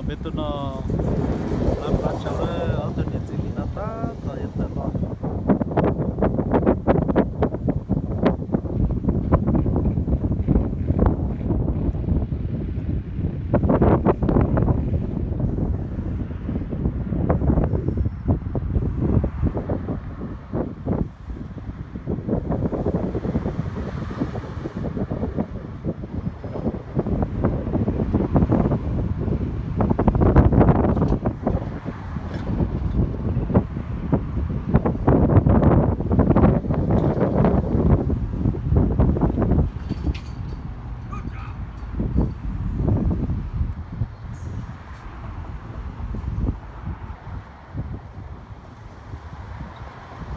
Peb tuaj noj lab pab tsau lawm, ob tug niam txiv li no tab tom yuav tawm los.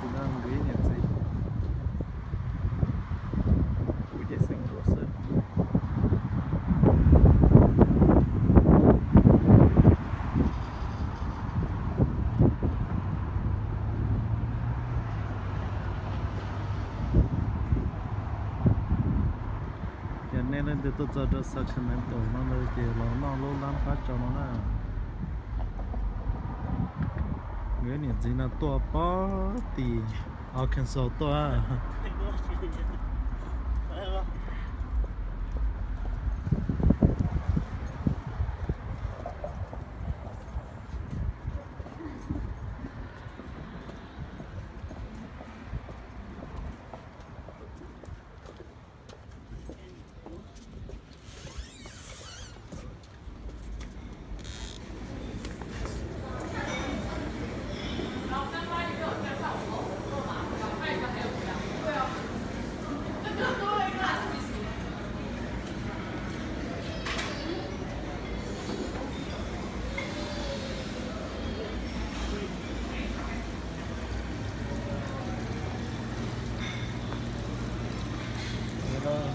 Kuv nrog nkawd ib niam txiv, kuv ces xeem ruam xwb. Yog nej leej twg tuaj txog rau Sacramento no ces los noj lub lab pab tsau no na. Nkawd niam txiv no tuaj pog tim Arkansas tuaj.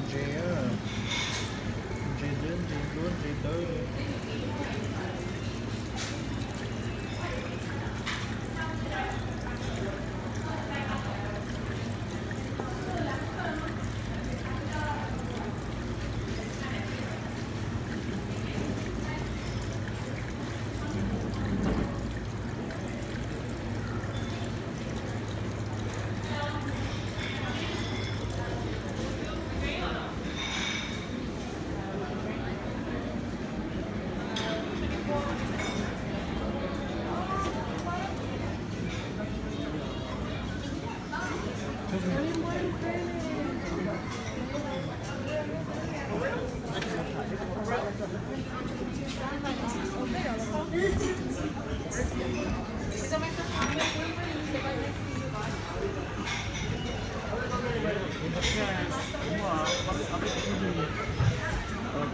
Ntses, ntses dawb, ntses duab, ntses dawb.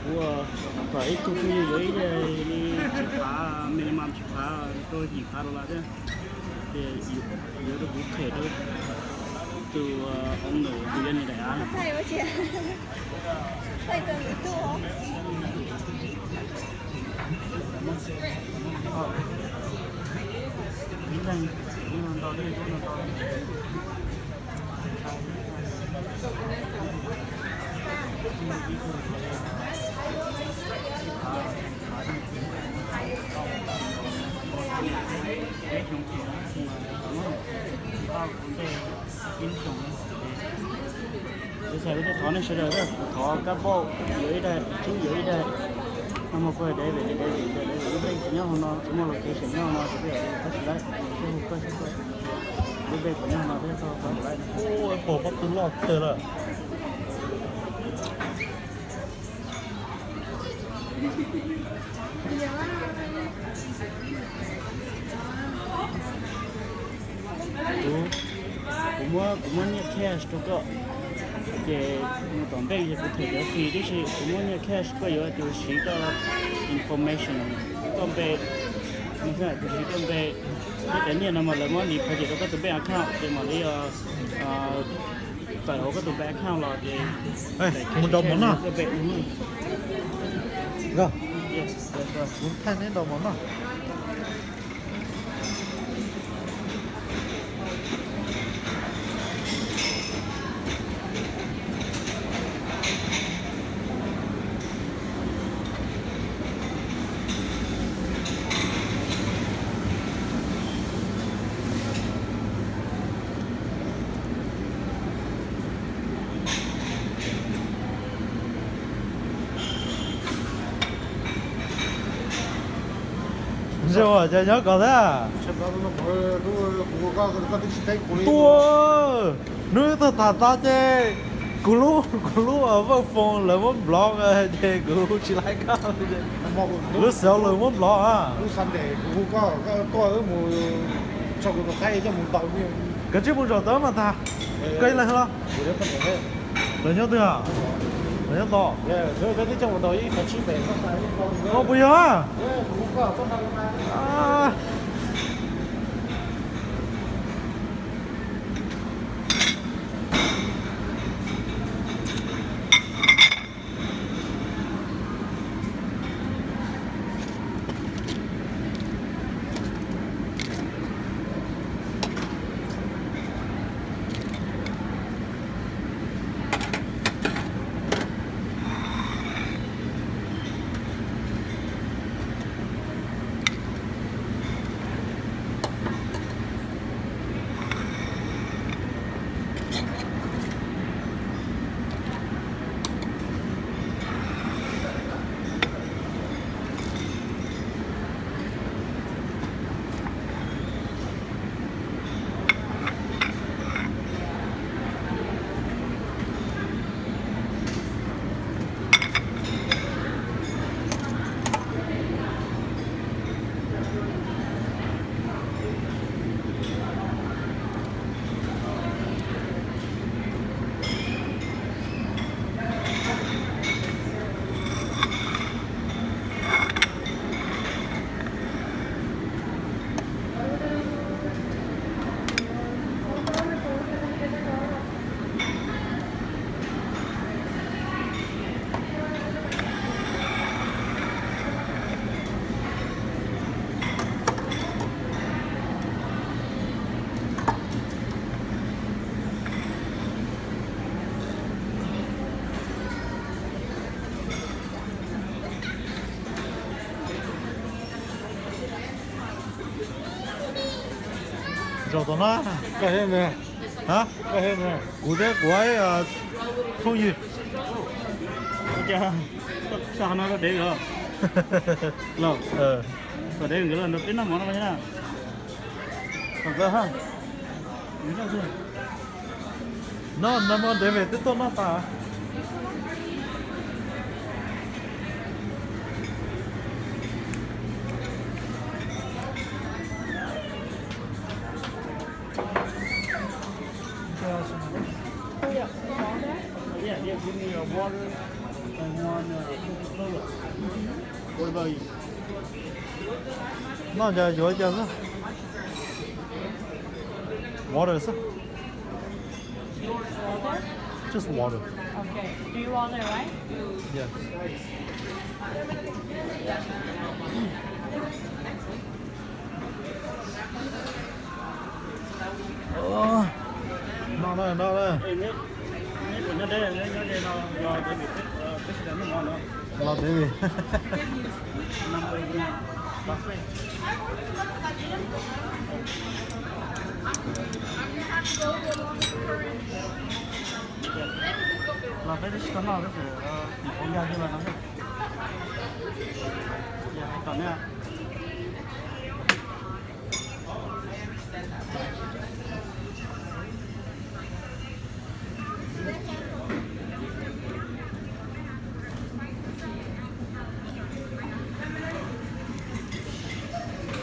Kuv, kuv ib tug phooj ywg yuav ib daim li tsib phav, minimum tsib phav rau yim phav dollar thiab. Ces yuav rau kuv them rau tus owner tus yog nws daim av. Ib leeg ntau li ntau. Kuv xav kuv thiaj thov nej sawv daws, kuv thov Kab Npauj yuav ib daim, Tsub yuav ib daim, no mas kuv David, David, David lub npe tsis nyob hauv no, tsis muaj location nyob hauv no, tsis pom tab sis lawm, thiaj hu koj saib koj lub npe puas nyob hauv no thiab koj pab kuv lawm. Ua pom pob kws loj kawg lawm. Kuv, kuv muab, kuv muab nyiaj cash rau koj, ces mus tom bank ces kuv them cov fee tib si. Kuv muab nyiaj cash, koj yuav tus siv koj information, koj npe, tus siv koj npe, thiab cov nyiaj no mas lawv muab deposit rau koj tus bank account ces mam li tawm hauv koj tus bank account los ces mus nrau mov noj. Kuv thaij neb nrau mov noj. Zoo, cas nyob koj thiab? Tuaj, hnub twb tham tag ces kuv lub, kuv lub Vaj Foos lawv muab block ces kuv tsis laib koj. Lub xev lawv muab block. Koj tsis mus zaum tau mas tag. Koj ib leeg los? Lawv nyob twg? Lawv nyob tod. Puas yog? Zaum tod na. Kuv thiab kuv ib thooj ywg. Saib no dev los? Kom dev nkawd los nrog peb noj mov no na. Kom nkawd ha. No, no mov David twb tuaj noj tas. Noj cas yuav cas xwb. Water xwb. Just water. Okay. Do you want it, right? Yes. No, no, no, no. Los David. Los peb twb tsis tau noj, peb tseem tim qub nkag kiag los no. Tom ne.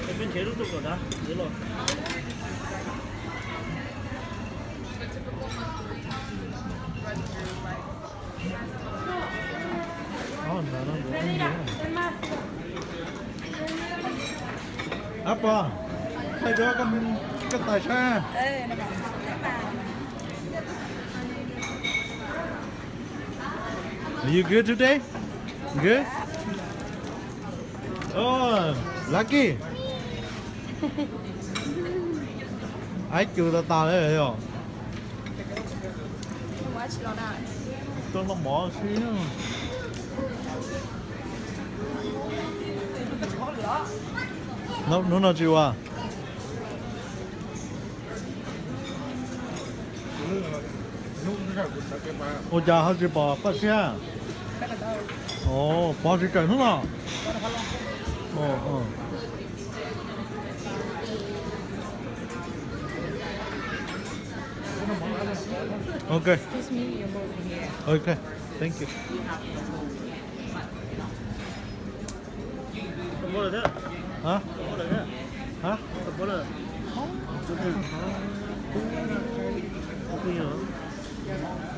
Peb nrhiav lub tuaj kom dav los. Ab pog, thaij rau koj, koj tais saib. Are you good today? Good? Oh, lucky. Aib cus tas tas li yog. Tuaj noj mov xwb. Hnub no tsis ua. Ua cas ho tsis pom Paj Siab? Pog tsis tseem hnub no. Ok. Excuse me, you move from here. Ok, thank you. Hả?